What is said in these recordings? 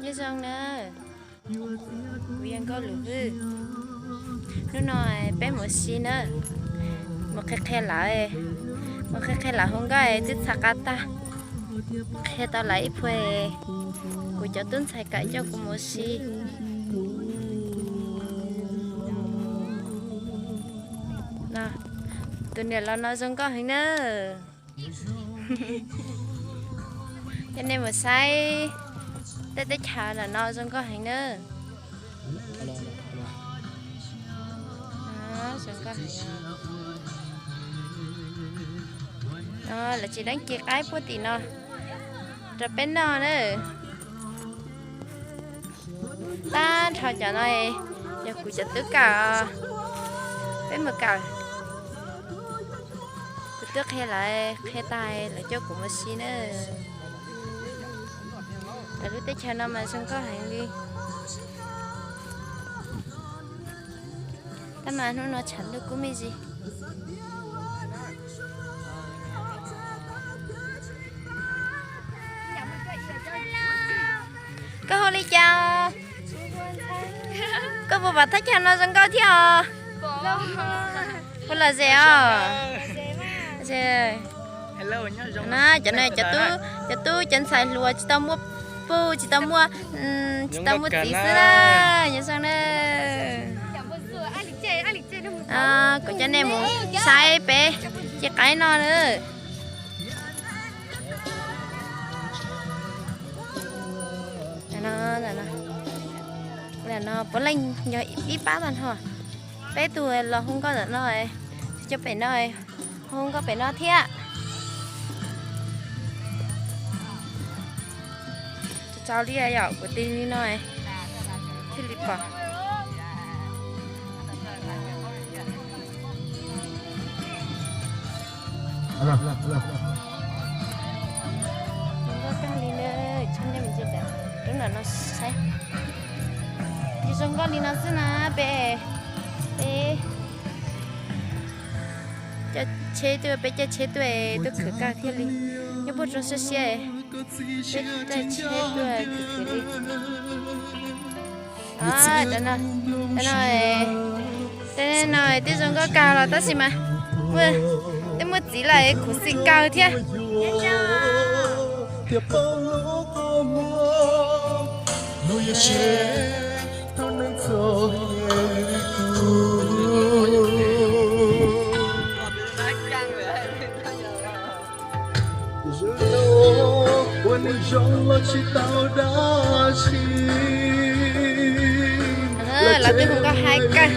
Peb zoo na, kuv yog Nkauj Lwm Vwj. Hnub no peb mus si na, mus qhia qhia lawv, mus qhia qhia lawv hu nkauj twb txhais qab tag, qhia tau lawv ib puas, kuv cov tub ntxhais kam coj kuv mus si. Tus niam laus no zoo nkauj heev na. Coj nej mus saib tej teb chaws ntawm no zoo nkauj heev na. Zoo nkauj heev. Lawv tsis deev ci qaib puag tim no rau peb noj na. Tag nrho cov no yog kuv cov tub kawm, peb mus kawm. Kuv twb qhia lawv, qhia tag lawv coj kuv mus si na. Lawv lub teb chaws no mas zoo nkauj heev li. Tab mas hnub no tshav ntuj kub me ntsis. Koj hu li cas? Koj puas pom thaj chaw no zoo nkauj thiab os? Puas lom zem os? Na, cov no cov tub, cov tub cov ntxhais hluas tsis tau muaj pug, tsis tau muaj, tsis tau muaj txiv xwb na. Nyob zoo na. Kuv coj nej mus saib peb ci qaib no na. Ntawm no puav leej yog ib pab tag nrho. Peb tug los hu nkauj ntawm no, cov pem no, hu nkauj pem no thiab. Txaus li yom, kuv tig li no thiaj li pom. Zoo nkauj kawg li na, tso nej mus ntsia ntawm lub nram no saib. Ces zoo nkauj li no xwb na, peb, peb caij tsheb tuaj, peb caij tsheb tuaj, tuaj khwv kawg thiaj li nyob puag tsoom siab siab, peb caij tsheb tuaj khwv khwv li. Tej no, tej no twb zoo nkauj kawg los tab sis mas twb muaj txiv lawm khuv xim kawg thiab. Ua neeg zoo los tsis tau dab tsi, los twb hu nkauj hais kawg.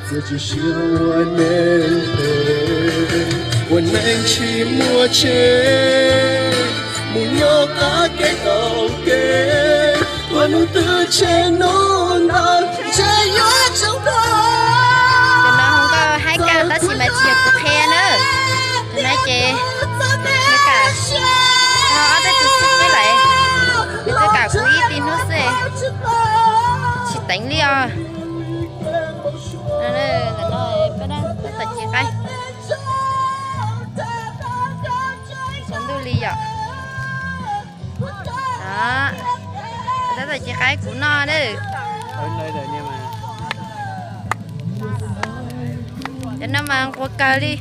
Txiav txim siab ua neeg phem, ua neeg tsis muaj tsev, mus nyob qab kev qaum kev, tuaj hnub twg tseg hnub ntawd ntshe yuav tsaus ntuj. Tus no hu nkauj hais kawg tab sis mas tsis yog kuv qhia na. Tus no ces nws kam ho ob peb tus xwb xwb lawm, nws twb kam kuv ib tib hnub xwb, tsis teev li os. Ntawm no peb tab tom ci qaib, tsaus ntuj li yom. Tab tom ci qaib kuv noj na. Cov no mas nquag kawg li.